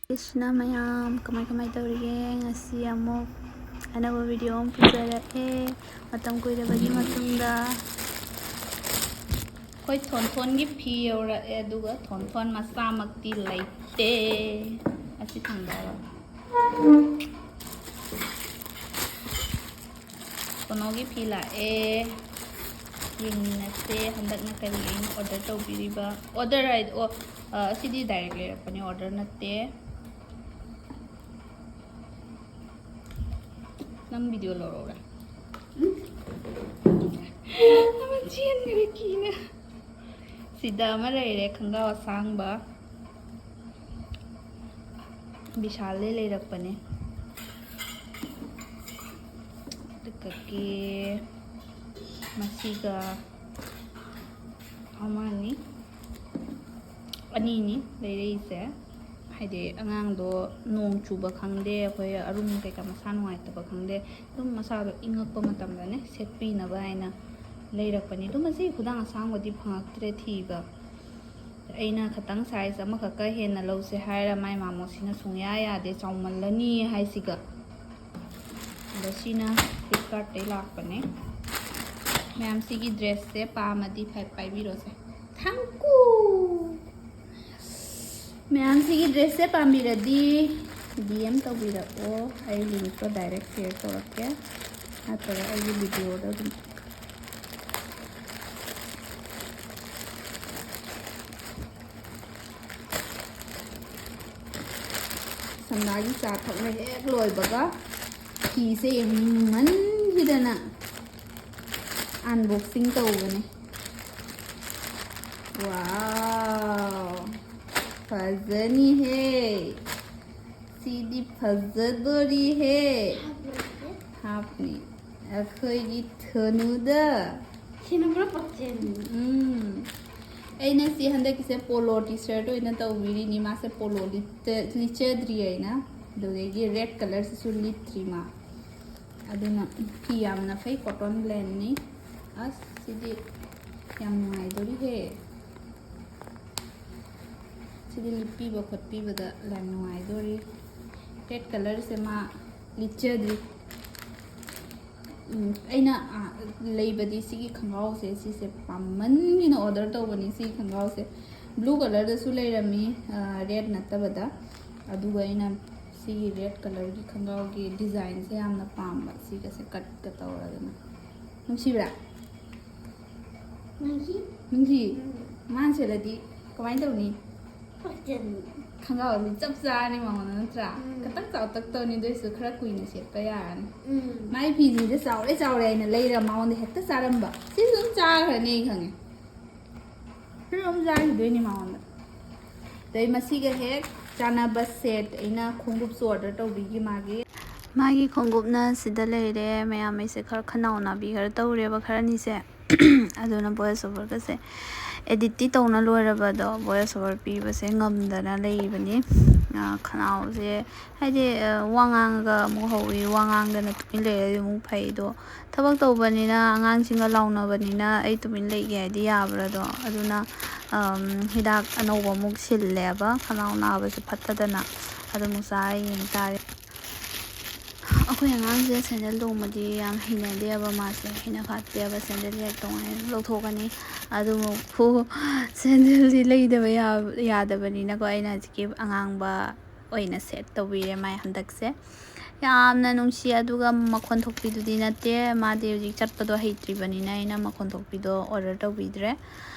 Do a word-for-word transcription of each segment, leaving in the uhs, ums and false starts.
ꯀ꯭ꯔꯤꯁꯅ ꯃꯌꯥꯝ, ꯀꯃꯥꯏ ꯀꯃꯥꯏ ꯇꯧꯔꯤꯒꯦ? ꯉꯁꯤ ꯑꯃꯨꯛ ꯑꯅꯧꯕ ꯚꯤꯗꯤꯑꯣ ꯑꯃ ꯄꯨꯖꯔꯛꯑꯦ꯫ ꯃꯇꯝ ꯀꯨꯏꯔꯕꯒꯤ ꯃꯇꯨꯡꯗ ꯑꯩꯈꯣꯏ ꯊꯣꯟꯊꯣꯟꯒꯤ ꯐꯤ ꯌꯧꯔꯛꯑꯦ, ꯑꯗꯨꯒ ꯊꯣꯟꯊꯣꯟ ꯃꯆꯥꯃꯛꯇꯤ ꯂꯩꯇꯦ꯫ ꯑꯁꯤ ꯊꯥꯡꯗꯔꯣ꯫ ꯀꯩꯅꯣꯒꯤ ꯐꯤ ꯂꯥꯛꯑꯦ, ꯌꯦꯡꯃꯤꯟꯅꯁꯦ꯫ ꯍꯟꯗꯛꯅ ꯀꯔꯤ ꯑꯩꯅ ꯑꯣꯔꯗꯔ ꯇꯧꯕꯤꯔꯤꯕ? ꯑꯣꯔꯗꯔ ꯍꯥꯏꯗꯤ, ꯑꯣ, ꯑ, ꯑꯁꯤꯗꯤ ꯗꯥꯏꯔꯦꯛ ꯂꯩꯔꯛꯄꯅꯦ, ꯑꯣꯔꯗꯔ ꯅꯠꯇꯦ꯫ ꯅꯪ ꯚꯤꯗꯤꯑꯣ ꯂꯧꯔꯛꯎꯔꯥ? ꯑꯃ ꯆꯦꯟꯈ꯭ꯔꯦ ꯀꯤꯅ꯫ ꯁꯤꯗ ꯑꯃ ꯂꯩꯔꯦ, ꯈꯣꯡꯒ꯭ꯔꯥꯎ ꯑꯁꯥꯡꯕ꯫ ꯕꯤꯁꯥꯜꯗꯩ ꯂꯩꯔꯛꯄꯅꯦ꯫ ꯑꯗꯨꯒ ꯃꯁꯤꯒ ꯑꯃꯅꯤ, ꯑꯅꯤꯅꯤ ꯂꯩꯔꯛꯏꯁꯦ꯫ ꯍꯥꯏꯗꯤ ꯑꯉꯥꯡꯗꯣ ꯅꯣꯡ ꯆꯨꯕ ꯈꯪꯗꯦ, ꯑꯩꯈꯣꯏ ꯑꯔꯨꯝ ꯀꯩꯀꯥ ꯃꯁꯥ ꯅꯨꯡꯉꯥꯏꯇꯕ ꯈꯪꯗꯦ, ꯑꯗꯨꯝ ꯃꯁꯥꯗꯣ ꯏꯪꯉꯛꯄ ꯃꯇꯝꯗꯅꯦ ꯁꯦꯠꯄꯤꯅꯕ ꯍꯥꯏꯅ ꯂꯩꯔꯛꯄꯅꯤ꯫ ꯑꯗꯨꯝ ꯃꯁꯤ ꯈꯨꯗꯥꯡ ꯑꯁꯥꯡꯕꯗꯤ ꯐꯪꯉꯛꯇ꯭ꯔꯦ ꯊꯤꯕ꯫ ꯑꯩꯅ ꯈꯇꯪ ꯁꯥꯏꯖ ꯑꯃꯈꯛꯀ ꯍꯦꯟꯅ ꯂꯧꯁꯦ ꯍꯥꯏꯔ ꯃꯥꯏ ꯃꯥꯃꯣꯁꯤꯅ ꯁꯨꯡꯌꯥ ꯌꯥꯗꯦ, ꯆꯥꯎꯃꯜꯂꯅꯤ ꯍꯥꯏꯁꯤꯒ꯫ ꯑꯗꯣ ꯁꯤꯅ ꯐ꯭ꯂꯤꯞꯀꯥꯔꯠꯇꯩ ꯂꯥꯛꯄꯅꯦ꯫ ꯃꯌꯥꯝ ꯁꯤꯒꯤ ꯗ꯭ꯔꯦꯁꯁꯦ ꯄꯥꯝꯃꯗꯤ ꯐ-, ꯄꯥꯏꯕꯤꯔꯣꯁꯦ꯫ ꯊꯥꯡꯀꯨ! ꯃꯌꯥꯝ ꯁꯤꯒꯤ ꯗ꯭ꯔꯦꯁꯁꯦ ꯄꯥꯝꯕꯤꯔꯗꯤ ꯗꯤ ꯑꯦꯝ ꯇꯧꯕꯤꯔꯛꯑꯣ꯫ ꯑꯩ ꯂꯤꯡꯛꯇꯣ ꯗꯥꯏꯔꯦꯛ ꯁꯤꯌꯔ ꯇꯧꯔꯛꯀꯦ, ꯅꯠꯇ꯭ꯔꯒ ꯑꯩꯒꯤ ꯚꯤꯗꯤꯑꯣꯗ ꯑꯗꯨꯝ꯫ ꯁꯝꯅꯥꯒꯤ ꯆꯥ ꯊꯛꯅ ꯍꯦꯛ ꯂꯣꯏꯕꯒ ꯐꯤꯁꯦ ꯌꯦꯡꯅꯤꯡꯃꯟꯈꯤꯗꯅ ꯑꯟꯕꯣꯛꯁꯤꯡ ꯇꯧꯕꯅꯦ꯫ ꯋꯥꯎ, ꯐꯖꯅꯤꯍꯦ! ꯁꯤꯗꯤ ꯐꯖꯗꯣꯔꯤꯍꯦ! ꯍꯥꯞꯅꯤ꯫ ꯑꯩꯈꯣꯏꯒꯤ ꯊꯅꯨꯗ꯫ ꯁꯤꯅ ꯄꯨꯔꯥ ꯄꯛꯆꯅꯤ꯫ ꯎꯝ꯫ ꯑꯩꯅ ꯁꯤ ꯍꯟꯗꯛꯀꯤꯁꯦ ꯄꯣꯂꯣ ꯇꯤ ꯁꯔꯠ ꯑꯣꯏꯅ ꯇꯧꯕꯤꯔꯤꯅꯤ꯫ ꯃꯥꯁꯦ ꯄꯣꯂꯣ ꯂꯤꯠꯇ-, ꯂꯤꯠꯆꯗ꯭ꯔꯤ ꯑꯩꯅ꯫ ꯑꯗꯨꯗꯒꯤ ꯔꯦꯗ ꯀꯂꯔꯁꯤꯁꯨ ꯂꯤꯠꯇ꯭ꯔꯤ ꯃꯥ꯫ ꯑꯗꯨꯅ ꯐꯤ ꯌꯥꯝꯅ ꯐꯩ, ꯀꯣꯇꯟ ꯕ꯭ꯂꯦꯟꯅꯤ꯫ ꯑꯁ, ꯁꯤꯗꯤ ꯌꯥꯝ ꯅꯨꯡꯉꯥꯏꯗꯣꯔꯤꯍꯦ꯫ ꯁꯤꯗꯤ ꯂꯤꯠꯄꯤꯕ ꯈꯣꯠꯄꯤꯕꯗ ꯌꯥꯝ ꯅꯨꯡꯉꯥꯏꯗꯣꯔꯤ꯫ ꯔꯦꯗ ꯀꯂꯔꯁꯦ ꯃꯥ ꯂꯤꯠꯆꯗ꯭ꯔꯤ꯫ ꯎꯝ, ꯑꯩꯅ, ꯑ, ꯂꯩꯕꯗꯤ ꯁꯤꯒꯤ ꯈꯣꯡꯒ꯭ꯔꯥꯎꯁꯦ, ꯁꯤꯁꯦ ꯄꯥꯝꯃꯟꯒꯤꯅ ꯑꯣꯔꯗꯔ ꯇꯧꯕꯅꯤ꯫ ꯁꯤꯒꯤ ꯈꯣꯡꯒ꯭ꯔꯥꯎꯁꯦ ꯕ꯭ꯂꯨ ꯀꯂꯔꯗꯁꯨ ꯂꯩꯔꯝꯃꯤ, ꯑ, ꯔꯦꯗ ꯅꯠꯇꯕꯗ꯫ ꯑꯗꯨꯒ ꯑꯩꯅ ꯁꯤꯒꯤ ꯔꯦꯗ ꯀꯂꯔꯒꯤ ꯈꯣꯡꯒ꯭ꯔꯥꯎꯒꯤ ꯗꯤꯖꯥꯏꯟꯁꯦ ꯌꯥꯝꯅ ꯄꯥꯝꯕ, ꯁꯤꯒꯁꯦ ꯀꯠꯀ ꯇꯧꯔꯗꯅ꯫ ꯅꯨꯡꯁꯤꯕ꯭ꯔꯥ? ꯅꯨꯡꯁꯤ꯫ ꯅꯨꯡꯁꯤ? ꯎꯝ꯫ ꯃꯥꯅ ꯁꯦꯠꯂꯗꯤ ꯀꯃꯥꯏꯅ ꯇꯧꯅꯤ? ꯄꯛꯆꯅꯤ꯫ ꯈꯣꯡꯒ꯭ꯔꯥꯎ ꯑꯗꯨ ꯆꯞ ꯆꯥꯔꯅꯤ ꯃꯉꯣꯟꯗ, ꯅꯠꯇ꯭ꯔꯥ? ꯎꯝ꯫ ꯈꯤꯇꯪ ꯆꯥꯎꯇꯛ ꯇꯧꯅꯤ, ꯑꯗꯨ ꯑꯣꯏꯁꯨ ꯈꯔ ꯀꯨꯏꯅ ꯁꯦꯠꯄ ꯌꯥꯔꯅꯤ꯫ ꯎꯝ꯫ ꯃꯥꯏ ꯐꯤꯁꯤꯡꯁꯦ ꯆꯥꯎꯔꯦ ꯆꯥꯎꯔꯦ ꯍꯥꯏꯅ ꯂꯩꯔ ꯃꯉꯣꯟꯗ ꯍꯦꯛꯇ ꯆꯥꯔꯝꯕ꯫ ꯁꯤꯁꯨ ꯑꯗꯨꯝ ꯆꯥꯈ꯭ꯔꯅꯤ ꯑꯩ ꯈꯪꯉꯦ꯫ ꯁꯤꯁꯨ ꯑꯗꯨꯝ ꯆꯥꯈꯤꯗꯣꯏꯅꯤ ꯃꯉꯣꯟꯗ꯫ ꯑꯗꯩ ꯃꯁꯤꯒ ꯍꯦꯛ ꯆꯥꯟꯅꯕ ꯁꯦꯠ ꯑꯩꯅ ꯈꯣꯡꯎꯞꯁꯨ ꯑꯣꯔꯗꯔ ꯇꯧꯕꯤꯈꯤ ꯃꯥꯒꯤ꯫ ꯃꯥꯒꯤ ꯈꯣꯡꯎꯞꯅ ꯁꯤꯗ ꯂꯩꯔꯦ꯫ ꯃꯌꯥꯝ ꯑꯩꯁꯦ ꯈꯔ ꯈꯅꯥꯎ ꯅꯥꯕꯤ ꯈꯔ ꯇꯧꯔꯦꯕ ꯈꯔꯅꯤꯁꯦ꯫ ꯑꯗꯨꯅ ꯚꯣꯏꯁ ꯑꯣꯚꯔꯒꯁꯦ ꯑꯦꯗꯤꯠꯇꯤ ꯇꯧꯅ ꯂꯣꯏꯔꯕ ꯑꯗꯣ ꯚꯣꯏꯁ ꯑꯣꯚꯔ ꯄꯤꯕꯁꯦ ꯉꯝꯗꯅ ꯂꯩꯕꯅꯤ꯫ ꯑ, ꯈꯅꯥꯎꯁꯦ ꯍꯥꯏꯗꯤ, ꯑ, ꯋꯥ ꯉꯥꯡꯉꯒ ꯑꯃꯨꯛ ꯍꯧꯏ, ꯋꯥ ꯉꯥꯡꯗꯅ ꯇꯨꯃꯤꯟ ꯂꯩꯔꯗꯤ ꯑꯃꯨꯛ ꯐꯩ꯫ ꯑꯗꯣ ꯊꯕꯛ ꯇꯧꯕꯅꯤꯅ, ꯑꯉꯥꯡꯁꯤꯡꯒ ꯂꯥꯎꯅꯕꯅꯤꯅ ꯑꯩ ꯇꯨꯃꯤꯟ ꯂꯩꯒꯦ ꯍꯥꯏꯗꯤ ꯌꯥꯕ꯭ꯔꯥ ꯑꯗꯣ? ꯑꯗꯨꯅ, ꯑꯝ, ꯍꯤꯗꯥꯛ ꯑꯅꯧꯕ ꯑꯃꯨꯛ ꯁꯤꯜꯂꯦꯕ, ꯈꯅꯥꯎ ꯅꯥꯕꯁꯦ ꯐꯠꯇꯗꯅ꯫ ꯑꯗꯨ ꯑꯃꯨꯛ ꯆꯥꯔ ꯌꯦꯡ ꯇꯥꯔꯦ꯫ ꯑꯩꯈꯣꯏ ꯑꯉꯥꯡꯁꯦ ꯁꯦꯟꯗꯜ ꯇꯣꯡꯕꯗꯤ ꯌꯥꯝ ꯍꯩꯅꯗꯦꯕ, ꯃꯥꯁꯦ ꯍꯩꯅ ꯐꯥꯠꯇꯦꯕ꯫ ꯁꯦꯟꯗꯜ ꯍꯦꯛ ꯇꯣꯡꯉꯦ ꯂꯧꯊꯣꯛꯀꯅꯤ꯫ ꯑꯗꯨꯃꯛꯄꯨ ꯁꯦꯟꯗꯜꯗꯤ ꯂꯩꯗꯕ ꯌꯥ-, ꯌꯥꯗꯕꯅꯤꯅꯀꯣ, ꯑꯩꯅ ꯍꯧꯖꯤꯛꯀꯤ ꯑꯉꯥꯡꯕ ꯑꯣꯏꯅ ꯁꯦꯠ ꯇꯧꯕꯤꯔꯦ ꯃꯥꯏ ꯍꯟꯗꯛꯁꯦ꯫ ꯌꯥꯝꯅ ꯅꯨꯡꯁꯤ꯫ ꯑꯗꯨꯒ ꯃꯈꯣꯟ ꯊꯣꯛꯄꯤꯗꯨꯗꯤ ꯅꯠꯇꯦ, ꯃꯥꯗꯤ ꯍꯧꯖꯤꯛ ꯆꯠꯄꯗꯣ ꯍꯩꯇ꯭ꯔꯤꯕꯅꯤꯅ ꯑꯩꯅ ꯃꯈꯣꯟ ꯊꯣꯛꯄꯤꯗꯣ ꯑꯣꯔꯗꯔ ꯇꯧꯕꯤꯗ꯭ꯔꯦ꯫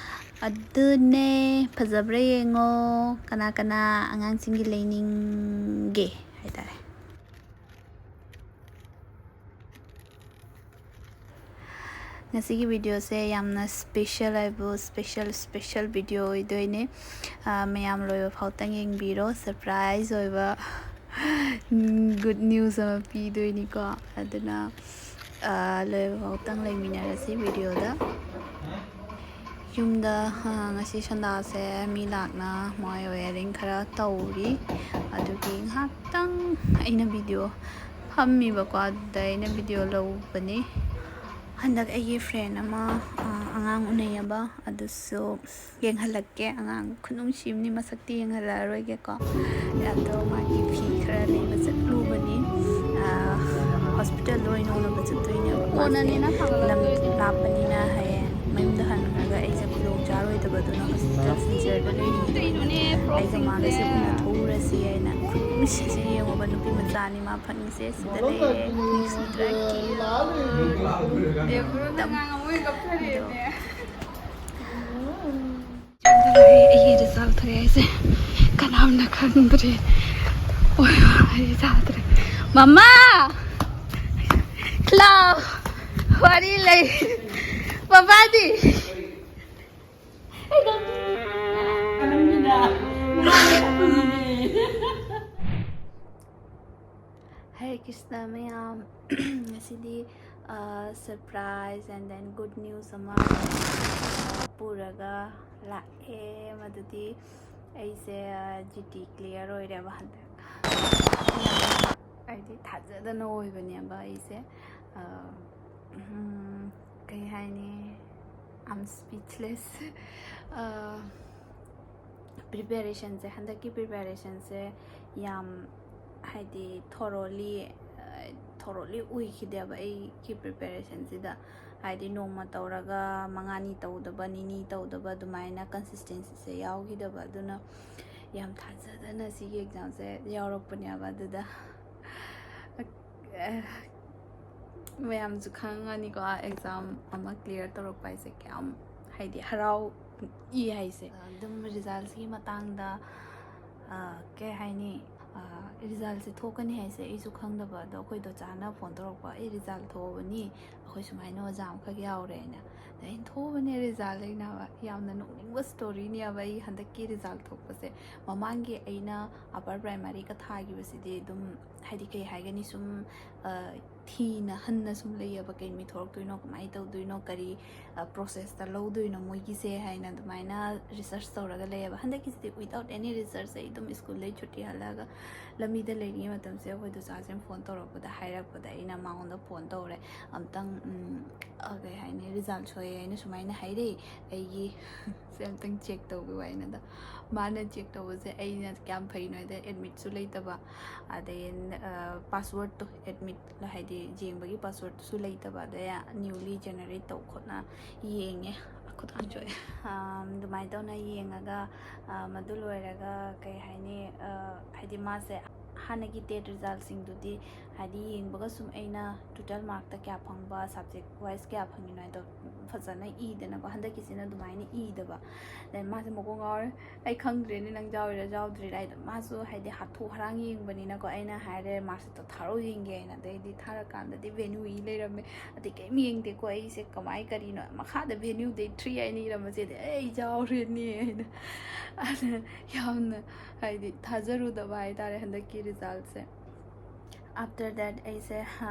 ꯑꯗꯨꯅꯦ, ꯐꯖꯕ꯭ꯔꯥ ꯌꯦꯡꯉꯣ꯫ ꯀꯅꯥ ꯀꯅꯥ ꯑꯉꯥꯡꯁꯤꯡꯒꯤ ꯂꯩꯅꯤꯡꯒꯦ ꯍꯥꯏꯇꯥꯔꯦ꯫ ꯉꯁꯤꯒꯤ ꯚꯤꯗꯤꯑꯣꯁꯦ ꯌꯥꯝꯅ ꯁ꯭ꯄꯦꯁꯦꯜ ꯍꯥꯏꯕꯨ ꯁ꯭ꯄꯦꯁꯦꯜ, ꯁ꯭ꯄꯦꯁꯦꯜ ꯚꯤꯗꯤꯑꯣ ꯑꯣꯏꯗꯣꯏꯅꯦ꯫ ꯑꯥ, ꯃꯌꯥꯝ ꯂꯣꯏꯕ ꯐꯥꯎꯇꯪ ꯌꯦꯡꯕꯤꯔꯣ, ꯁꯔꯄ꯭ꯔꯥꯏꯖ ꯑꯣꯏꯕ ꯒꯨꯗ ꯅ꯭ꯌꯨꯁ ꯑꯃ ꯄꯤꯗꯣꯏꯅꯤꯀꯣ꯫ ꯑꯗꯨꯅ, ꯑꯥ, ꯂꯣꯏꯕ ꯐꯥꯎꯇꯪ ꯂꯩꯃꯤꯟꯅꯔꯁꯤ ꯚꯤꯗꯤꯑꯣꯗ꯫ ꯌꯨꯝꯗ, ꯑꯥ, ꯉꯁꯤ ꯁꯟꯗꯥꯁꯦ ꯃꯤ ꯂꯥꯛꯅ ꯃꯣꯏ ꯋꯦꯌꯔꯤꯡ ꯈꯔ ꯇꯧꯔꯤ꯫ ꯑꯗꯨꯒꯤ ꯉꯥꯏꯍꯥꯛꯇꯪ ꯑꯩꯅ ꯚꯤꯗꯤꯑꯣ ꯐꯝꯃꯤꯕꯀꯣ, ꯑꯗꯨꯗ ꯑꯩꯅ ꯚꯤꯗꯤꯑꯣ ꯂꯧꯕꯅꯤ꯫ ꯍꯟꯗꯛ ꯑꯩꯒꯤ ꯐ꯭ꯔꯦꯟ ꯑꯃ ꯑꯉꯥꯡ ꯎꯅꯩꯌꯦꯕ, ꯑꯗꯨꯁꯨ ꯌꯦꯡꯍꯜꯂꯛꯀꯦ꯫ ꯑꯉꯥꯡ ꯈꯨꯅꯨꯡꯁꯤ ꯑꯃꯅꯤ, ꯃꯁꯛꯇꯤ ꯌꯦꯡꯍꯜꯂꯛꯑꯔꯣꯏꯒꯦꯀꯣ꯫ ꯑꯗꯣ ꯃꯥꯒꯤ ꯐꯤ ꯈꯔ ꯂꯩꯕ ꯆꯠꯂꯨꯕꯅꯤ꯫ ꯍꯣꯁꯄꯤꯇꯥꯜꯗ ꯑꯣꯏꯅ ꯎꯅꯕ ꯆꯠꯇꯣꯏꯅꯦꯕ꯫ ꯃꯥꯁꯦ ꯂꯝ ꯂꯥꯞꯄꯅꯤꯅ ꯍꯌꯦꯡ ꯃꯌꯨꯝꯗ ꯍꯟꯈ꯭ꯔꯒ ꯑꯩꯁꯦ ꯈꯨꯗꯣꯡ ꯆꯥꯔꯣꯏꯗꯕꯗꯨꯅ ꯍꯣꯁꯄꯤꯇꯥꯜ ꯐ꯭ꯔꯤꯖꯔꯗ ꯂꯩꯔꯤꯉꯩꯗ ꯑꯩꯒ ꯃꯥꯒꯁꯦ ꯎꯅꯊꯣꯛꯎꯔꯁꯤ ꯍꯥꯏꯅ꯫ ꯈꯨꯅꯨꯡꯁꯤꯁꯦ ꯌꯦꯡꯉꯣꯕ, ꯅꯨꯄꯤ ꯃꯆꯥꯅꯤ ꯃꯥ ꯐꯪꯉꯤꯁꯦ꯫ ꯁꯤꯗ ꯂꯩꯔꯦ꯫ ꯅꯨꯡꯁꯤꯗ꯭ꯔꯥ? ꯌꯨꯝꯗ ꯂꯩ꯫ ꯑꯩ ꯔꯤꯖꯜ ꯊꯣꯛꯑꯦ ꯍꯥꯏꯁꯦ ꯀꯅꯥꯝꯅ ꯈꯪꯗ꯭ꯔꯦ꯫ ꯑꯣꯏ, ꯑꯩ ꯆꯥꯗ꯭ꯔꯦ꯫ ꯃꯃꯥ! ꯂꯥꯎ! ꯋꯥꯔꯤ ꯂꯩ꯫ ꯕꯕꯥꯗꯤ? ꯍꯔꯦ ꯀ꯭ꯔꯤꯁꯅ ꯃꯌꯥꯝ꯫ ꯉꯁꯤꯗꯤ surprise and then good news ꯑꯃ ꯄꯨꯔꯒ ꯂꯥꯛꯑꯦ꯫ ꯃꯗꯨꯗꯤ ꯑꯩꯁꯦ ꯖꯤ ꯇꯤ ꯀ꯭ꯂꯤꯌꯥꯔ ꯑꯣꯏꯔꯦꯕ ꯍꯟꯗꯛ꯫ ꯍꯥꯏꯗꯤ ꯊꯥꯖꯗꯅ ꯑꯣꯏꯕꯅꯦꯕ ꯑꯩꯁꯦ꯫ ꯀꯩ ꯍꯥꯏꯅꯤ, I'm speechless꯫ ꯄ꯭ꯔꯤꯄꯦꯔꯦꯁꯟꯁꯦ, ꯍꯟꯗꯛꯀꯤ ꯄ꯭ꯔꯤꯄꯦꯔꯦꯁꯟꯁꯦ ꯌꯥꯝ, ꯍꯥꯏꯗꯤ, ꯊꯣꯔꯣꯂꯤ ꯊꯣꯔꯣꯂꯤ ꯑꯣꯏꯈꯤꯗꯦꯕ ꯑꯩꯒꯤ ꯄ꯭ꯔꯤꯄꯦꯔꯦꯁꯟꯁꯤꯗ꯫ ꯍꯥꯏꯗꯤ, ꯅꯣꯡꯃ ꯇꯧꯔꯒ ꯃꯉꯥꯅꯤ ꯇꯧꯗꯕ, ꯅꯤꯅꯤ ꯇꯧꯗꯕ, ꯑꯗꯨꯃꯥꯏꯅ ꯀꯟꯁꯤꯁꯇꯦꯟꯁꯤꯁꯦ ꯌꯥꯎꯈꯤꯗꯕ꯫ ꯑꯗꯨꯅ ꯌꯥꯝ ꯊꯥꯖꯗꯅ ꯁꯤꯒꯤ ꯑꯦꯛꯖꯥꯝꯁꯦ ꯌꯥꯎꯔꯛꯄꯅꯦꯕ꯫ ꯑꯗꯨꯗ ꯃꯌꯥꯝꯁꯨ ꯈꯪꯉꯅꯤꯀꯣ, ꯑꯦꯛꯖꯥꯝ ꯑꯃ ꯀ꯭ꯂꯤꯌꯥꯔ ꯇꯧꯔꯛꯄ ꯍꯥꯏꯁꯦ ꯀꯌꯥꯝ, ꯍꯥꯏꯗꯤ, ꯍꯔꯥꯎ ꯏ ꯍꯥꯏꯁꯦ꯫ ꯑꯗꯨꯝ ꯔꯤꯖꯜꯁꯤꯒꯤ ꯃꯇꯥꯡꯗ ꯀꯩ ꯍꯥꯏꯅꯤ, ꯔꯤꯖꯜꯁꯦ ꯊꯣꯛꯀꯅꯤ ꯍꯥꯏꯁꯦ ꯑꯩꯁꯨ ꯈꯪꯗꯕ꯫ ꯑꯗꯣ ꯑꯩꯈꯣꯏ ꯗꯣꯆꯥꯅ ꯐꯣꯟ ꯇꯧꯔꯛꯄ, "ꯑꯩ ꯔꯤꯖꯜ ꯊꯣꯛꯑꯕꯅꯤ, ꯑꯩꯈꯣꯏ ꯁꯨꯃꯥꯏꯅ ꯑꯣꯖꯥ ꯑꯃꯈꯛ ꯌꯥꯎꯔꯦꯅ"꯫ ꯑꯗ ꯑꯩꯅ, "ꯊꯣꯛꯑꯕꯅꯦ ꯔꯤꯖꯜ", ꯑꯩꯅꯕ꯫ ꯌꯥꯝꯅ ꯅꯣꯛꯅꯤꯡꯕ ꯁ꯭ꯇꯣꯔꯤꯅꯦꯕ ꯑꯩ ꯍꯟꯗꯛꯀꯤ ꯔꯤꯖꯜ ꯊꯣꯛꯄꯁꯦ꯫ ꯃꯃꯥꯡꯒꯤ ꯑꯩꯅ ꯑꯞꯄꯔ ꯄ꯭ꯔꯥꯏꯃꯔꯤꯒ ꯊꯥꯈꯤꯕꯁꯤꯗꯤ ꯑꯗꯨꯝ, ꯍꯥꯏꯗꯤ, ꯀꯩ ꯍꯥꯏꯒꯅꯤ, ꯁꯨꯝ ꯊꯤꯅ ꯍꯟꯅ ꯁꯨꯝ ꯂꯩꯌꯦꯕ, ꯀꯩ ꯃꯤ ꯊꯣꯛꯂꯛꯇꯣꯏꯅꯣ, ꯀꯃꯥꯏꯅ ꯇꯧꯗꯣꯏꯅꯣ, ꯀꯔꯤ ꯄ꯭ꯔꯣꯁꯦꯁꯇ ꯂꯧꯗꯣꯏꯅꯣ ꯃꯣꯏꯒꯤꯁꯦ ꯍꯥꯏꯅ ꯑꯗꯨꯃꯥꯏꯅ ꯔꯤꯁꯔꯁ ꯇꯧꯔꯒ ꯂꯩꯌꯦꯕ꯫ ꯍꯟꯗꯛꯀꯤꯁꯤꯗꯤ without any research ꯑꯩ ꯑꯗꯨꯝ ꯁ꯭ꯀꯨꯜꯗꯩ ꯁꯨꯇꯤ ꯍꯜꯂꯛꯑꯒ ꯂꯝꯕꯤꯗ ꯂꯩꯔꯤꯉꯩ ꯃꯇꯝꯁꯦ ꯑꯩꯈꯣꯏ ꯗꯨꯆꯥꯁꯦ ꯐꯣꯟ ꯇꯧꯔꯛꯄꯗ, ꯍꯥꯏꯔꯛꯄꯗ ꯑꯩꯅ ꯃꯉꯣꯟꯗ ꯐꯣꯟ ꯇꯧꯔꯦ, ꯑꯝꯇꯪ ꯎꯝ, ꯑ, ꯀꯩ ꯍꯥꯏꯅꯤ, ꯔꯤꯖꯜ ꯁꯣꯛꯑꯦ ꯑꯩꯅ ꯁꯨꯃꯥꯏꯅ ꯍꯥꯏꯔꯛꯏ, ꯑꯩꯒꯤ ꯁꯦ ꯑꯝꯇꯪ ꯆꯦꯛ ꯇꯧꯕꯤꯌꯨ ꯍꯥꯏꯅꯗ꯫ ꯃꯥꯅ ꯆꯦꯛ ꯇꯧꯕꯁꯦ ꯑꯩꯅ ꯀꯌꯥꯝ ꯐꯩꯅꯣ ꯍꯥꯏꯗ ꯑꯦꯗꯃꯤꯠꯁꯨ ꯂꯩꯇꯕ, ꯑꯗꯩ ꯄꯥꯁꯋꯥꯔꯗꯇꯣ, ꯑꯦꯗꯃꯤꯠ ꯍꯥꯏꯗꯤ ꯌꯦꯡꯕꯒꯤ ꯄꯥꯁꯋꯥꯔꯗꯇꯨꯁꯨ ꯂꯩꯇꯕ, ꯑꯗꯩ ꯅ꯭ꯌꯨꯂꯤ ꯖꯦꯅꯦꯔꯦꯠ ꯇꯧ ꯈꯣꯠꯅ ꯌꯦꯡꯉꯦ꯫ ꯈꯨꯗꯥꯡ ꯁꯣꯛꯑꯦ꯫ ꯑꯝ, ꯑꯗꯨꯃꯥꯏꯅ ꯇꯧꯅ ꯌꯦꯡꯉꯒ, ꯑ, ꯃꯗꯨ ꯂꯣꯏꯔꯒ ꯀꯩ ꯍꯥꯏꯅꯤ, ꯑ, ꯍꯥꯏꯗꯤ ꯃꯥꯁꯦ ꯍꯥꯟꯅꯒꯤ ꯇꯦꯠ ꯔꯤꯖꯜꯁꯤꯡꯗꯨꯗꯤ ꯍꯥꯏꯗꯤ ꯌꯦꯡꯕꯒ ꯁꯨꯝ ꯑꯩꯅ ꯇꯣꯇꯦꯜ ꯃꯥꯔꯛꯇ ꯀꯌꯥ ꯐꯪꯕ, ꯁꯕꯖꯦꯛ ꯋꯥꯏꯁ ꯀꯌꯥ ꯐꯪꯉꯤꯅꯣ ꯍꯥꯏꯗꯣ ꯐꯖꯅ ꯏꯗꯅꯀꯣ꯫ ꯍꯟꯗꯛꯀꯤꯁꯤꯅ ꯑꯗꯨꯃꯥꯏꯅ ꯏꯗꯕ꯫ ꯑꯗꯩ ꯃꯥꯁꯦ ꯃꯀꯣꯛ ꯉꯥꯎꯔꯦ, "ꯑꯩ ꯈꯪꯗ꯭ꯔꯦꯅꯦ, ꯅꯪ ꯌꯥꯎꯔꯤꯔꯥ ꯌꯥꯎꯗ꯭ꯔꯤꯔꯥ" ꯍꯥꯏꯗꯣ꯫ ꯃꯥꯁꯨ ꯍꯥꯏꯗꯤ ꯍꯥꯊꯨ ꯍꯔꯥꯡ ꯌꯦꯡꯕꯅꯤꯅꯀꯣ꯫ ꯑꯩꯅ ꯍꯥꯏꯔꯦ, "ꯃꯥꯔꯛꯁꯤꯠꯇꯣ ꯊꯥꯔꯛꯑꯣ ꯌꯦꯡꯒꯦ" ꯍꯥꯏꯅ꯫ ꯑꯗꯩꯗꯤ ꯊꯥꯔꯀꯥꯟꯗꯗꯤ ꯚꯦꯅ꯭ꯌꯨ ꯏ ꯂꯩꯔꯝꯃꯦ꯫ ꯑꯗꯩ ꯀꯩꯝ ꯌꯦꯡꯗꯦꯀꯣ ꯑꯩꯁꯦ, "ꯀꯃꯥꯏ, ꯀꯔꯤꯅꯣ?" ꯃꯈꯥꯗ ꯚꯦꯅ꯭ꯌꯨꯗꯩ ꯊ꯭ꯔꯤ ꯍꯥꯏꯅ ꯏꯔꯝꯕꯁꯦ, ꯑꯗꯩ ꯑꯩ ꯌꯥꯎꯔꯦꯅꯦ ꯍꯥꯏꯅ꯫ ꯑꯗ ꯌꯥꯝꯅ ꯍꯥꯏꯗꯤ ꯊꯥꯖꯔꯨꯗꯕ ꯍꯥꯏꯇꯥꯔꯦ ꯍꯟꯗꯛꯀꯤ ꯔꯤꯖꯜꯁꯦ꯫ After that ꯑꯩꯁꯦ, ꯑ,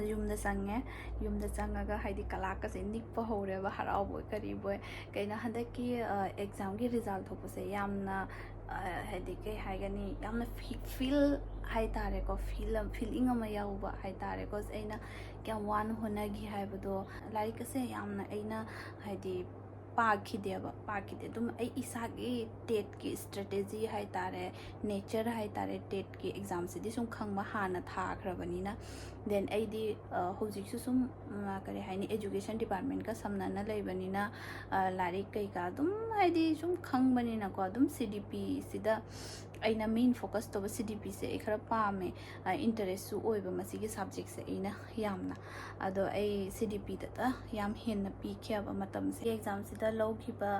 ꯌꯨꯝꯗ ꯆꯪꯉꯦ꯫ ꯌꯨꯝꯗ ꯆꯪꯉꯒ ꯍꯥꯏꯗꯤ ꯀꯂꯥꯛꯀꯁꯦ ꯅꯤꯛꯄ ꯍꯧꯔꯦꯕ, ꯍꯔꯥꯎꯕꯣꯏ ꯀꯔꯤꯕꯣꯏ꯫ ꯀꯩꯅꯣ ꯍꯟꯗꯛꯀꯤ, ꯑ, ꯑꯦꯛꯖꯥꯝꯒꯤ ꯔꯤꯖꯜ ꯊꯣꯛꯄꯁꯦ ꯌꯥꯝꯅ, ꯑ, ꯍꯥꯏꯗꯤ ꯀꯩ ꯍꯥꯏꯒꯅꯤ, ꯌꯥꯝꯅ ꯐꯤ-, ꯐꯤꯜ ꯍꯥꯏꯇꯥꯔꯦꯀꯣ, ꯐꯤꯜ ꯑꯃ, ꯐꯤꯂꯤꯡ ꯑꯃ ꯌꯥꯎꯕ ꯍꯥꯏꯇꯥꯔꯦꯀꯣ꯫ ꯑꯩꯅ ꯀꯌꯥꯝ ꯋꯥꯅ ꯍꯣꯠꯅꯈꯤ ꯍꯥꯏꯕꯗꯣ꯫ ꯂꯥꯏꯔꯤꯛ ꯑꯁꯦ ꯌꯥꯝꯅ ꯑꯩꯅ ꯍꯥꯏꯗꯤ ꯄꯥꯈꯤꯗꯦꯕ, ꯄꯥꯈꯤꯗꯦ꯫ ꯑꯗꯨꯝ ꯑꯩ ꯏꯁꯥꯒꯤ ꯇꯦꯠꯀꯤ ꯏꯁꯇ꯭ꯔꯦꯇꯦꯖꯤ ꯍꯥꯏꯇꯥꯔꯦ, ꯅꯦꯆꯔ ꯍꯥꯏꯇꯥꯔꯦ, ꯇꯦꯠꯀꯤ ꯑꯦꯛꯖꯥꯝꯁꯤꯗꯤ ꯁꯨꯝ ꯈꯪꯕ ꯍꯥꯟꯅ ꯊꯥꯈ꯭ꯔꯕꯅꯤꯅ꯫ Then ꯑꯩꯗꯤ, ꯑ, ꯍꯧꯖꯤꯛꯁꯨ ꯁꯨꯝ, ꯎꯝ, ꯀꯔꯤ ꯍꯥꯏꯅꯤ, ꯑꯦꯖꯨꯀꯦꯁꯟ ꯗꯤꯄꯥꯔꯠꯃꯦꯟꯒ ꯁꯝꯅꯅ ꯂꯩꯕꯅꯤꯅ, ꯑ, ꯂꯥꯏꯔꯤꯛ ꯀꯩꯀꯥ ꯑꯗꯨꯝ ꯍꯥꯏꯗꯤ ꯁꯨꯝ ꯈꯪꯕꯅꯤꯅꯀꯣ꯫ ꯑꯗꯨꯝ ꯁꯤ ꯗꯤ ꯄꯤꯁꯤꯗ ꯑꯩꯅ ꯃꯦꯟ ꯐꯣꯀꯁ ꯇꯧꯕ, ꯁꯤ ꯗꯤ ꯄꯤꯁꯦ ꯑꯩ ꯈꯔ ꯄꯥꯝꯃꯦ, ꯑ, ꯏꯟꯇꯔꯦꯁꯁꯨ ꯑꯣꯏꯕ ꯃꯁꯤꯒꯤ ꯁꯕꯖꯦꯛꯁꯦ ꯑꯩꯅ ꯌꯥꯝꯅ꯫ ꯑꯗꯣ ꯑꯩ ꯁꯤ ꯗꯤ ꯄꯤꯗꯇ ꯌꯥꯝ ꯍꯦꯟꯅ ꯄꯤꯈꯤꯑꯕ ꯃꯇꯝꯁꯦ꯫ ꯑꯦꯛꯖꯥꯝꯁꯤꯗ ꯂꯧꯈꯤꯕ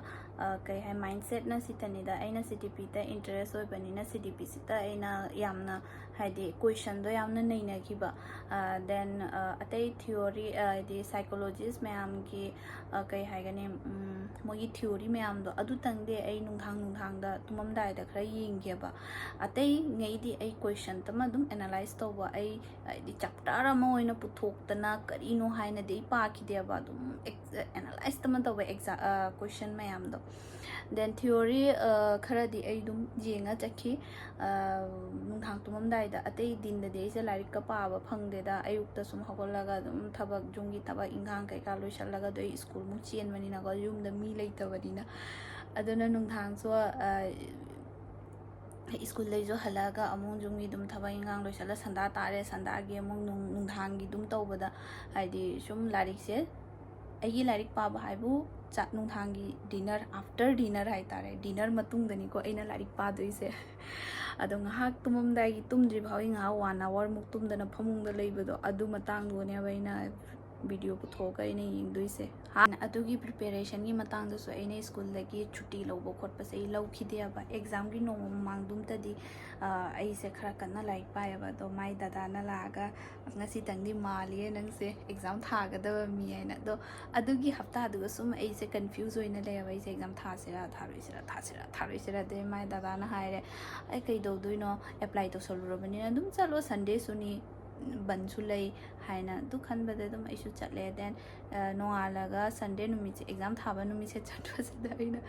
ꯀꯩ ꯍꯥꯏ, ꯃꯥꯏꯟꯁꯦꯠꯅ ꯁꯤꯇꯅꯤꯗ꯫ ꯑꯩꯅ ꯁꯤ ꯗꯤ ꯄꯤꯗ ꯏꯟꯇꯔꯦꯁ ꯑꯣꯏꯕꯅꯤꯅ ꯁꯤ ꯗꯤ ꯄꯤꯁꯤꯗ ꯑꯩꯅ ꯌꯥꯝꯅ, ꯍꯥꯏꯗꯤ, ꯀꯣꯏꯁꯟꯗꯣ ꯌꯥꯝꯅ ꯅꯩꯅꯈꯤꯕ꯫ ꯗꯦꯟ ꯑꯇꯩ ꯊꯤꯑꯣꯔꯤ, ꯍꯥꯏꯗꯤ ꯁꯥꯏꯀꯣꯂꯣꯖꯤꯁ ꯃꯌꯥꯝꯒꯤ, ꯀꯩ ꯍꯥꯏꯒꯅꯤ, ꯃꯣꯏꯒꯤ ꯊꯤꯑꯣꯔꯤ ꯃꯌꯥꯝꯗꯣ ꯑꯗꯨꯇꯪꯗꯤ ꯑꯩ ꯅꯨꯡꯗꯥꯡ ꯅꯨꯡꯗꯥꯡꯗ ꯇꯨꯝꯃꯝꯗꯥꯏꯗ ꯈꯔ ꯌꯦꯡꯒꯦꯕ꯫ ꯑꯇꯩꯉꯩꯗꯤ ꯑꯩ ꯀꯣꯏꯁꯟꯇꯃ ꯑꯗꯨꯝ ꯑꯦꯅꯥꯂꯥꯏꯁ ꯇꯧꯕ, ꯑꯩ ꯍꯥꯏꯗꯤ ꯆꯦꯞꯇꯔ ꯑꯃ ꯑꯣꯏꯅ ꯄꯨꯊꯣꯛꯇꯅ ꯀꯔꯤꯅꯣ ꯍꯥꯏꯅꯗꯤ ꯑꯩ ꯄꯥꯈꯤꯗꯦꯕ꯫ ꯑꯗꯨꯝ ꯑꯦꯅꯥꯂꯥꯏꯁ ꯑꯃ ꯇꯧꯕ ꯑꯦꯛꯖꯥ ꯀꯣꯏꯁꯟ ꯃꯌꯥꯝꯗꯣ꯫ ꯗꯦꯟ ꯊꯤꯑꯣꯔꯤ ꯈꯔꯗꯤ ꯑꯩ ꯑꯗꯨꯝ ꯌꯦꯡꯉ ꯆꯠꯈꯤ꯫ ꯅꯨꯡꯗꯥꯡ ꯇꯨꯝꯃꯝꯗꯥꯏꯗ꯫ ꯑꯇꯩ ꯗꯤꯟꯗꯗꯤ ꯑꯩꯁꯦ ꯂꯥꯏꯔꯤꯛꯀ ꯄꯥꯕ ꯐꯪꯗꯦꯗ꯫ ꯑꯌꯨꯛꯇ ꯁꯨꯝ ꯍꯧꯒꯠꯂꯒ ꯑꯗꯨꯝ ꯊꯕꯛ, ꯌꯨꯝꯒꯤ ꯊꯕꯛ ꯏꯟꯈꯥꯡ ꯀꯩꯀꯥ ꯂꯣꯏꯁꯤꯜꯂꯒ, ꯑꯗꯨ ꯑꯩ ꯁ꯭ꯀꯨꯜꯃꯨꯛ ꯆꯦꯟꯕꯅꯤꯅꯀꯣ, ꯌꯨꯝꯗ ꯃꯤ ꯂꯩꯇꯕꯅꯤꯅ꯫ ꯑꯗꯨꯅ ꯅꯨꯡꯗꯥꯡꯁꯨ ꯁ꯭ꯀꯨꯜꯗꯩꯁꯨ ꯍꯜꯂꯛꯑꯒ ꯑꯃꯨꯛ ꯌꯨꯝꯒꯤ ꯑꯗꯨꯝ ꯊꯕꯛ ꯏꯟꯈꯥꯡ ꯂꯣꯏꯁꯤꯜꯂ ꯁꯟꯗꯥ ꯇꯥꯔꯦ꯫ ꯁꯟꯗꯥꯒꯤ ꯑꯃꯨꯛ ꯅꯨꯡ-, ꯅꯨꯡꯗꯥꯡꯒꯤ ꯑꯗꯨꯝ ꯇꯧꯕꯗ, ꯍꯥꯏꯗꯤ ꯁꯨꯝ ꯂꯥꯏꯔꯤꯛꯁꯦ, ꯑꯩꯒꯤ ꯂꯥꯏꯔꯤꯛ ꯄꯥꯕ ꯍꯥꯏꯕꯨ ꯆꯥꯛ, ꯅꯨꯡꯗꯥꯡꯒꯤ ꯗꯤꯅꯔ, ꯑꯥꯐꯇꯔ ꯗꯤꯅꯔ ꯍꯥꯏꯇꯥꯔꯦ, ꯗꯤꯅꯔ ꯃꯇꯨꯡꯗꯅꯤꯀꯣ ꯑꯩꯅ ꯂꯥꯏꯔꯤꯛ ꯄꯥꯗꯣꯏꯁꯦ꯫ ꯑꯗꯣ ꯉꯥꯏꯍꯥꯛ ꯇꯨꯝꯃꯝꯗꯥꯏꯒꯤ, ꯇꯨꯝꯗ꯭ꯔꯤ ꯐꯥꯎꯒꯤ ꯉꯥꯏꯍꯥꯛ ꯋꯥꯟ ꯑꯋꯥꯔꯃꯨꯛ ꯇꯨꯝꯗꯅ ꯐꯃꯨꯡꯗ ꯂꯩꯕꯗꯣ, ꯑꯗꯨ ꯃꯇꯥꯡꯗꯨꯅꯦꯕ ꯑꯩꯅ ꯚꯤꯗꯤꯑꯣ ꯄꯨꯊꯣꯛꯑꯒ ꯑꯩꯅ ꯌꯦꯡꯗꯣꯏꯁꯦ꯫ ꯍꯥꯟꯅ ꯑꯗꯨꯒꯤ ꯄ꯭ꯔꯤꯄꯦꯔꯦꯁꯟꯒꯤ ꯃꯇꯥꯡꯗꯁꯨ ꯑꯩꯅ ꯁ꯭ꯀꯨꯜꯗꯒꯤ ꯁꯨꯇꯤ ꯂꯧꯕ ꯈꯣꯠꯄꯁꯦ ꯑꯩ ꯂꯧꯈꯤꯗꯦꯕ꯫ ꯑꯦꯛꯖꯥꯝꯒꯤ ꯅꯣꯡꯃ ꯃꯃꯥꯡꯗꯨꯝꯇꯗꯤ, ꯑ, ꯑꯩꯁꯦ ꯈꯔ ꯀꯟꯅ ꯂꯥꯏꯔꯤꯛ ꯄꯥꯏꯌꯦꯕ꯫ ꯑꯗꯣ ꯃꯥꯏ ꯗꯗꯥꯅ ꯂꯥꯛꯑꯒ, "ꯑꯁ, ꯉꯁꯤꯇꯪꯗꯤ ꯃꯥꯜꯂꯤꯌꯦ ꯅꯪꯁꯦ ꯑꯦꯛꯖꯥꯝ ꯊꯥꯒꯗꯕ ꯃꯤ" ꯍꯥꯏꯅ꯫ ꯑꯗꯣ ꯑꯗꯨꯒꯤ ꯍꯞꯇꯥꯗꯨꯒ ꯁꯨꯝ ꯑꯩꯁꯦ ꯀꯟꯐ꯭ꯌꯨꯁ ꯑꯣꯏꯅ ꯂꯩꯌꯦꯕ꯫ ꯑꯩꯁꯦ ꯑꯦꯛꯖꯥꯝ ꯊꯥꯁꯤꯔꯥ, ꯊꯥꯔꯣꯏꯁꯤꯔꯥ, ꯊꯥꯁꯤꯔꯥ, ꯊꯥꯔꯣꯏꯁꯤꯔꯥ꯫ ꯑꯗꯩ ꯃꯥꯏ ꯗꯗꯥꯅ ꯍꯥꯏꯔꯦ, "ꯑꯩ ꯀꯩꯗꯧꯗꯣꯏꯅꯣ, ꯑꯦꯄ꯭ꯂꯥꯏ ꯇꯧꯁꯜꯂꯨꯔꯕꯅꯤꯅ ꯑꯗꯨꯝ ꯆꯠꯂꯣ, ꯁꯟꯗꯦꯁꯨꯅꯤ, ꯕꯟꯁꯨ ꯂꯩ" ꯍꯥꯏꯅ꯫ ꯑꯗꯨ ꯈꯟꯕꯗ ꯑꯗꯨꯝ ꯑꯩꯁꯨ ꯆꯠꯂꯦ꯫ ꯗꯦꯟ, ꯑ, ꯅꯣꯡꯉꯥꯜꯂꯒ ꯁꯟꯗꯦ ꯅꯨꯃꯤꯠꯁꯦ, ꯑꯦꯛꯖꯥꯝ ꯊꯥꯕ ꯅꯨꯃꯤꯠꯁꯦ ꯆꯠꯄꯁꯤꯗ ꯑꯩꯅ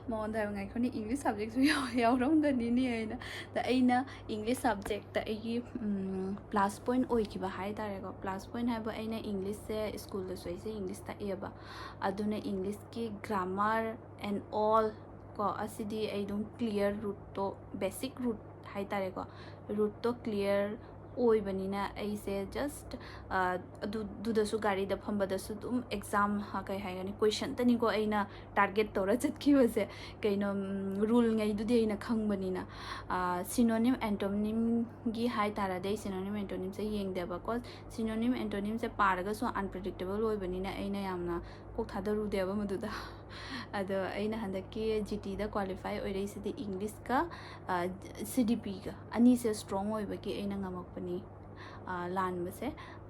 ꯃꯉꯣꯟꯗ ꯍꯥꯏꯕ, "ꯉꯥꯏꯈꯣꯅꯦ, ꯏꯪꯂꯤꯁ ꯁꯕꯖꯦꯛꯁꯨ ꯌꯥꯎ-, ꯌꯥꯎꯔꯝꯒꯅꯤꯅꯦ" ꯍꯥꯏꯅ꯫ ꯑꯗ ꯑꯩꯅ ꯏꯪꯂꯤꯁ ꯁꯕꯖꯦꯛꯇ ꯑꯩꯒꯤ, ꯎꯝ, ꯄ꯭ꯂꯁ ꯄꯣꯏꯟ ꯑꯣꯏꯈꯤꯕ ꯍꯥꯏ ꯇꯥꯔꯦꯀꯣ꯫ ꯄ꯭ꯂꯁ ꯄꯣꯏꯟ ꯍꯥꯏꯕꯨ ꯑꯩꯅ ꯏꯪꯂꯤꯁꯁꯦ, ꯁ꯭ꯀꯨꯜꯗꯁꯨ ꯑꯩꯁꯦ ꯏꯪꯂꯤꯁ ꯇꯥꯛꯑꯦꯕ꯫ ꯑꯗꯨꯅ ꯏꯪꯂꯤꯁꯀꯤ grammar and all ꯀꯣ, ꯑꯁꯤꯗꯤ ꯑꯩ ꯑꯗꯨꯝ ꯀ꯭ꯂꯤꯌꯔ ꯔꯨꯠꯇꯣ, ꯕꯦꯁꯤꯛ ꯔꯨꯠ ꯍꯥꯏ ꯇꯥꯔꯦꯀꯣ, ꯔꯨꯠꯇꯣ ꯀ꯭ꯂꯤꯌꯔ ꯑꯣꯏꯕꯅꯤꯅ ꯑꯩꯁꯦ just, ꯑ, ꯑꯗꯨ-, ꯑꯗꯨꯗꯁꯨ ꯒꯥꯔꯤꯗ ꯐꯝꯕꯗꯁꯨ ꯑꯗꯨꯝ ꯑꯦꯛꯖꯥꯝ, ꯍ-, ꯀꯩ ꯍꯥꯏꯒꯅꯤ, ꯀꯣꯏꯁꯟꯇꯅꯤꯀꯣ ꯑꯩꯅ ꯇꯥꯔꯒꯦꯠ ꯇꯧꯔ ꯆꯠꯈꯤꯕꯁꯦ꯫ ꯀꯩꯅꯣ, ꯎꯝ, ꯔꯨꯜꯉꯩꯗꯨꯗꯤ ꯑꯩꯅ ꯈꯪꯕꯅꯤꯅ꯫ ꯑ, synonym antonymꯒꯤ ꯍꯥꯏ ꯇꯥꯔꯗꯤ ꯑꯩ synonym antonymꯁꯦ ꯌꯦꯡꯗꯦꯕꯀꯣ꯫ Synonym antonymꯁꯦ ꯄꯥꯔꯒꯁꯨ unpredictable ꯑꯣꯏꯕꯅꯤꯅ ꯑꯩꯅ ꯌꯥꯝꯅ ꯀꯣꯛ ꯊꯥꯗꯔꯨꯗꯦꯕ ꯃꯗꯨꯗ꯫ ꯑꯗꯣ ꯑꯩꯅ ꯍꯟꯗꯛꯀꯤ ꯖꯤ ꯇꯤꯗ ꯀ꯭ꯋꯥꯂꯤꯐꯥꯏ ꯑꯣꯏꯔꯛꯏꯁꯤꯗꯤ ꯏꯪꯂꯤꯁꯀ ꯁꯤ ꯗꯤ ꯄꯤꯒ ꯑꯅꯤꯁꯦ ꯁ꯭ꯇ꯭ꯔꯣꯡ ꯑꯣꯏꯕꯒꯤ ꯑꯩꯅ ꯉꯝꯃꯛꯄꯅꯤ꯫ ꯂꯥꯟꯕꯁꯦ꯫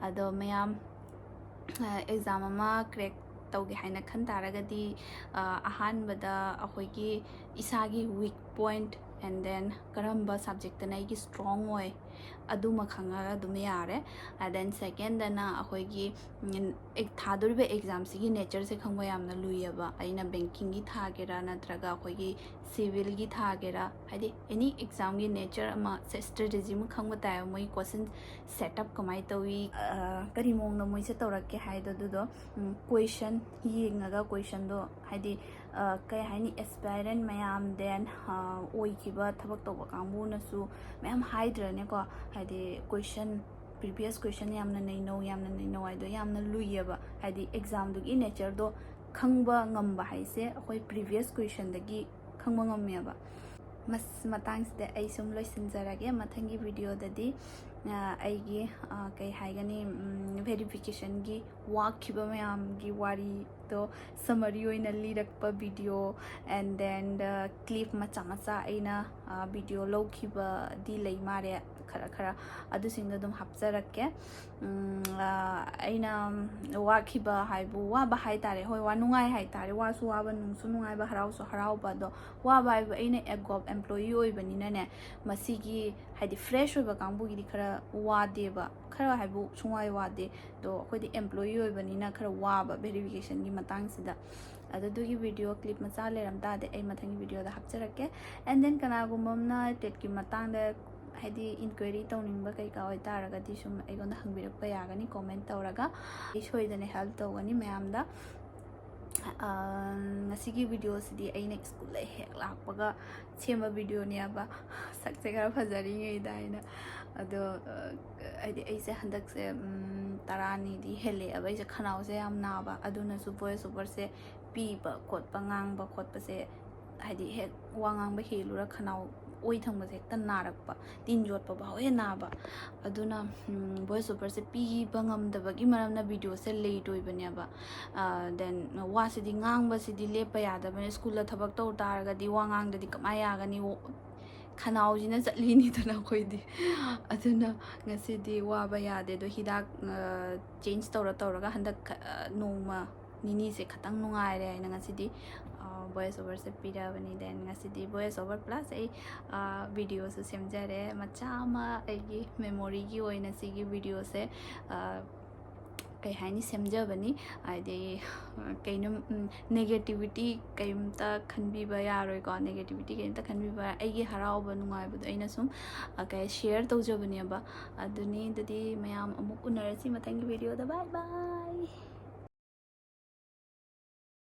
ꯑꯗꯣ ꯃꯌꯥꯝ ꯑꯦꯛꯖꯥꯝ ꯑꯃ ꯀ꯭ꯔꯦꯛ ꯇꯧꯒꯦ ꯍꯥꯏꯅ ꯈꯟ ꯇꯥꯔꯒꯗꯤ, ꯑꯍꯥꯟꯕꯗ ꯑꯩꯈꯣꯏꯒꯤ ꯏꯁꯥꯒꯤ ꯋꯤꯛ ꯄꯣꯏꯟꯠ, and then ꯀꯔꯝꯕ ꯁꯕꯖꯦꯛꯇꯅ ꯑꯩꯒꯤ ꯁ꯭ꯇ꯭ꯔꯣꯡ ꯑꯣꯏ, ꯑꯗꯨꯃ ꯈꯪꯉꯒ ꯑꯗꯨꯝ ꯌꯥꯔꯦ꯫ And then ꯁꯦꯀꯦꯟꯗꯅ ꯑꯩꯈꯣꯏꯒꯤ ꯊꯥꯗꯣꯔꯤꯕ ꯑꯦꯛꯖꯥꯝꯁꯤꯒꯤ ꯅꯦꯆꯔꯁꯦ ꯈꯪꯕ ꯌꯥꯝꯅ ꯂꯨꯏꯌꯦꯕ꯫ ꯑꯩꯅ ꯕꯦꯡꯀꯤꯡꯒꯤ ꯊꯥꯒꯦꯔꯥ ꯅꯠꯇ꯭ꯔꯒ ꯑꯩꯈꯣꯏꯒꯤ ꯁꯤꯚꯤꯜꯒꯤ ꯊꯥꯒꯦꯔꯥ, ꯍꯥꯏꯗꯤ ꯑꯦꯅꯤ ꯑꯦꯛꯖꯥꯝꯒꯤ ꯅꯦꯆꯔ ꯑꯃ, ꯁꯦ ꯁ꯭ꯇ꯭ꯔꯦꯇꯦꯖꯤ ꯑꯃ ꯈꯪꯕ ꯇꯥꯏꯕ꯫ ꯃꯣꯏ ꯀꯣꯏꯁꯟ ꯁꯦꯠ ꯑꯞ ꯀꯃꯥꯏꯅ ꯇꯧꯏ, ꯀꯔꯤ ꯃꯑꯣꯡꯗ ꯃꯣꯏꯁꯦ ꯇꯧꯔꯛꯀꯦ ꯍꯥꯏꯗꯣ, ꯑꯗꯨꯗꯣ ꯀꯣꯏꯁꯟ ꯌꯦꯡꯉꯒ, ꯀꯣꯏꯁꯟꯗꯣ ꯍꯥꯏꯗꯤ ꯀꯩ ꯍꯥꯏꯅꯤ, ꯑꯦꯁꯄꯥꯏꯔꯦꯟ ꯃꯌꯥꯝ, ꯗꯦꯟ ꯑꯣꯏꯈꯤꯕ ꯊꯕꯛ ꯇꯧꯕ ꯀꯥꯡꯕꯨꯅꯁꯨ ꯃꯌꯥꯝ ꯍꯥꯏꯗ꯭ꯔꯅꯦꯀꯣ, ꯍꯥꯏꯗꯤ ꯀꯣꯏꯁꯟ ꯄ꯭ꯔꯤꯚꯤꯌꯁ ꯀꯣꯏꯁꯟ ꯌꯥꯝꯅ ꯅꯩꯅꯧ, ꯌꯥꯝꯅ ꯅꯩꯅꯧ ꯍꯥꯏꯗꯣ ꯌꯥꯝꯅ ꯂꯨꯏꯌꯦꯕ꯫ ꯍꯥꯏꯗꯤ ꯑꯦꯛꯖꯥꯝꯗꯨꯒꯤ ꯅꯦꯆꯔꯗꯣ ꯈꯪꯕ ꯉꯝꯕ ꯍꯥꯏꯁꯦ ꯑꯩꯈꯣꯏ ꯄ꯭ꯔꯤꯚꯤꯌꯁ ꯀꯣꯏꯁꯟꯗꯒꯤ ꯈꯪꯕ ꯉꯝꯃꯦꯕ꯫ ꯃꯇꯥꯡꯁꯤꯗ ꯑꯩ ꯁꯨꯝ ꯂꯣꯏꯁꯤꯟꯖꯔꯒꯦ꯫ ꯃꯊꯪꯒꯤ ꯚꯤꯗꯤꯑꯣꯗꯗꯤ ꯑꯩꯒꯤ ꯀꯩ ꯍꯥꯏꯒꯅꯤ, ꯚꯦꯔꯤꯐꯤꯀꯦꯁꯟꯒꯤ ꯋꯥꯈꯤꯕ ꯃꯌꯥꯝꯒꯤ ꯋꯥꯔꯤꯗꯣ ꯁꯃꯔꯤ ꯑꯣꯏꯅ ꯂꯤꯔꯛꯄ ꯚꯤꯗꯤꯑꯣ, and then clip ꯃꯆꯥ ꯃꯆꯥ ꯑꯩꯅ ꯚꯤꯗꯤꯑꯣ ꯂꯧꯈꯤꯕꯗꯤ ꯂꯩ ꯃꯥꯜꯂꯦ, ꯈꯔ ꯈꯔ, ꯑꯗꯨꯁꯤꯡꯗꯣ ꯑꯗꯨꯝ ꯍꯥꯞꯆꯔꯛꯀꯦ꯫ ꯑꯩꯅ ꯋꯥꯈꯤꯕ ꯍꯥꯏꯕꯨ, ꯋꯥꯕ ꯍꯥꯏꯇꯥꯔꯦ, ꯍꯣꯏ, ꯋꯥ ꯅꯨꯡꯉꯥꯏ ꯍꯥꯏꯇꯥꯔꯦ, ꯋꯥꯁꯨ ꯋꯥꯕ, ꯅꯨꯡꯁꯨ ꯅꯨꯡꯉꯥꯏꯕ, ꯍꯔꯥꯎꯁꯨ ꯍꯔꯥꯎꯕ꯫ ꯑꯗꯣ ꯋꯥꯕ ꯍꯥꯏꯕꯨ, ꯑꯩꯅ ꯑꯦꯞꯒꯣꯞ ꯑꯦꯝꯄ꯭ꯂꯣꯌꯤ ꯑꯣꯏꯕꯅꯤꯅꯅꯦ, ꯃꯁꯤꯒꯤ ꯍꯥꯏꯗꯤ ꯐ꯭ꯔꯦꯁ ꯑꯣꯏꯕ ꯀꯥꯡꯕꯨꯒꯤꯗꯤ ꯈꯔ ꯋꯥꯗꯦꯕ, ꯈꯔ ꯍꯥꯏꯕꯨ ꯁꯨꯡꯋꯥꯏ ꯋꯥꯗꯦ꯫ ꯑꯗꯣ ꯑꯩꯈꯣꯏꯗꯤ ꯑꯦꯝꯄ꯭ꯂꯣꯌꯤ ꯑꯣꯏꯕꯅꯤꯅ ꯈꯔ ꯋꯥꯕ ꯚꯦꯔꯤꯐꯤꯀꯦꯁꯟꯒꯤ ꯃꯇꯥꯡꯁꯤꯗ꯫ ꯑꯗꯨꯗꯨꯒꯤ ꯚꯤꯗꯤꯑꯣ ꯀ꯭ꯂꯤꯞ ꯃꯆꯥ ꯂꯩꯔꯝ ꯇꯥꯔꯗꯤ ꯑꯩ ꯃꯊꯪꯒꯤ ꯚꯤꯗꯤꯑꯣꯗ ꯍꯥꯞꯆꯔꯛꯀꯦ꯫ And then ꯀꯅꯥꯒꯨꯝꯕ ꯑꯃꯅ ꯇꯦꯠꯀꯤ ꯃꯇꯥꯡꯗ ꯍꯥꯏꯗꯤ ꯏꯟꯀ꯭ꯋꯥꯏꯔꯤ ꯇꯧꯅꯤꯡꯕ ꯀꯩꯀꯥ ꯑꯣꯏꯇꯥꯔꯒꯗꯤ ꯁꯨꯝ ꯑꯩꯉꯣꯟꯗ ꯍꯪꯕꯤꯔꯛꯄ ꯌꯥꯒꯅꯤ ꯀꯣꯃꯦꯟ ꯇꯧꯔꯒ꯫ ꯑꯩ ꯁꯣꯏꯗꯅ ꯍꯦꯜꯞ ꯇꯧꯒꯅꯤ ꯃꯌꯥꯝꯗ꯫ ꯉꯁꯤꯒꯤ ꯚꯤꯗꯤꯑꯣꯁꯤꯗꯤ ꯑꯩꯅ ꯁ꯭ꯀꯨꯜꯗ ꯍꯦꯛ ꯂꯥꯛꯄꯒ ꯁꯦꯝꯕ ꯚꯤꯗꯤꯑꯣꯅꯦꯕ, ꯁꯛꯁꯦ ꯈꯔ ꯐꯖꯔꯤꯉꯩꯗ ꯍꯥꯏꯅ꯫ ꯑꯗꯣ ꯍꯥꯏꯗꯤ ꯑꯩꯁꯦ ꯍꯟꯗꯛꯁꯦ ꯇꯔꯥꯅꯤꯗꯤ ꯍꯦꯜꯂꯛꯑꯦꯕ ꯑꯩꯁꯦ ꯈꯅꯥꯎꯁꯦ ꯌꯥꯝ ꯅꯥꯕ, ꯑꯗꯨꯅꯁꯨ ꯚꯣꯏꯁ ꯑꯣꯚꯔꯁꯦ ꯄꯤꯕ ꯈꯣꯠꯄ, ꯉꯥꯡꯕ ꯈꯣꯠꯄꯁꯦ ꯍꯥꯏꯗꯤ ꯍꯦꯛ ꯋꯥ ꯉꯥꯡꯕ ꯍꯦꯜꯂꯨꯔ ꯈꯅꯥꯎ ꯑꯣꯏ ꯊꯪꯕꯁꯦ ꯍꯦꯛꯇ ꯅꯥꯔꯛꯄ, ꯇꯤꯟ ꯌꯣꯠꯄ ꯐꯥꯎ ꯍꯦꯛ ꯅꯥꯕ꯫ ꯑꯗꯨꯅ ꯚꯣꯏꯁ ꯑꯣꯚꯔꯁꯦ ꯄꯤꯕ ꯉꯝꯗꯕꯒꯤ ꯃꯔꯝꯅ ꯚꯤꯗꯤꯑꯣꯁꯦ ꯂꯦꯠ ꯑꯣꯏꯕꯅꯦꯕ꯫ ꯗꯦꯟ ꯋꯥꯁꯤꯗꯤ, ꯉꯥꯡꯕꯁꯤꯗꯤ ꯂꯦꯞꯄ ꯌꯥꯗꯕꯅꯤ꯫ ꯁ꯭ꯀꯨꯜꯗ ꯊꯕꯛ ꯇꯧ ꯇꯥꯔꯒꯗꯤ ꯋꯥ ꯉꯥꯡꯗꯗꯤ ꯀꯃꯥꯏ ꯌꯥꯒꯅꯤ? ꯈꯅꯥꯎꯁꯤꯅ ꯆꯠꯂꯤꯅꯤꯗꯅ ꯑꯩꯈꯣꯏꯗꯤ꯫ ꯑꯗꯨꯅ ꯉꯁꯤꯗꯤ ꯋꯥꯕ ꯌꯥꯗꯦ꯫ ꯑꯗꯣ ꯍꯤꯗꯥꯛ ꯆꯦꯟꯖ ꯇꯧꯔ ꯇꯧꯔꯒ ꯍꯟꯗꯛ ꯈ- ꯅꯣꯡꯃ ꯅꯤꯅꯤꯁꯦ ꯈꯇꯪ ꯅꯨꯡꯉꯥꯏꯔꯦ ꯍꯥꯏꯅ ꯉꯁꯤꯗꯤ ꯚꯣꯏꯁ ꯑꯣꯚꯔꯁꯦ ꯄꯤꯔꯛꯑꯕꯅꯤ꯫ ꯗꯦꯟ ꯉꯁꯤꯗꯤ ꯚꯣꯏꯁ ꯑꯣꯚꯔ ꯄ꯭ꯂꯁ ꯑꯩ ꯚꯤꯗꯤꯑꯣꯁꯨ ꯁꯦꯝꯖꯔꯦ꯫ ꯃꯆꯥ ꯑꯃ ꯑꯩꯒꯤ ꯃꯦꯃꯣꯔꯤꯒꯤ ꯑꯣꯏꯅ ꯁꯤꯒꯤ ꯚꯤꯗꯤꯑꯣꯁꯦ ꯀꯩ ꯍꯥꯏꯅꯤ, ꯁꯦꯝꯖꯕꯅꯤ꯫ ꯍꯥꯏꯗꯤ ꯀꯩꯅꯣ, ꯅꯦꯒꯦꯇꯤꯚꯤꯇꯤ ꯀꯩꯝꯇ ꯈꯟꯕꯤꯕ ꯌꯥꯔꯣꯏꯀꯣ꯫ ꯅꯦꯒꯦꯇꯤꯚꯤꯇꯤ ꯀꯩꯝꯇ ꯈꯟꯕꯤꯕ ꯌꯥꯔꯣꯏ꯫ ꯑꯩꯒꯤ ꯍꯔꯥꯎꯕ ꯅꯨꯡꯉꯥꯏꯕꯗꯣ ꯑꯩꯅ ꯁꯨꯝ ꯀꯩ ꯁꯤꯌꯔ ꯇꯧꯖꯕꯅꯦꯕ꯫ ꯑꯗꯨꯅꯤ꯫ ꯑꯗꯨꯗꯤ ꯃꯌꯥꯝ ꯑꯃꯨꯛ ꯎꯅꯔꯁꯤ ꯃꯊꯪꯒꯤ ꯚꯤꯗꯤꯑꯣꯗ꯫ ꯕꯥꯏ ꯕꯥꯏ꯫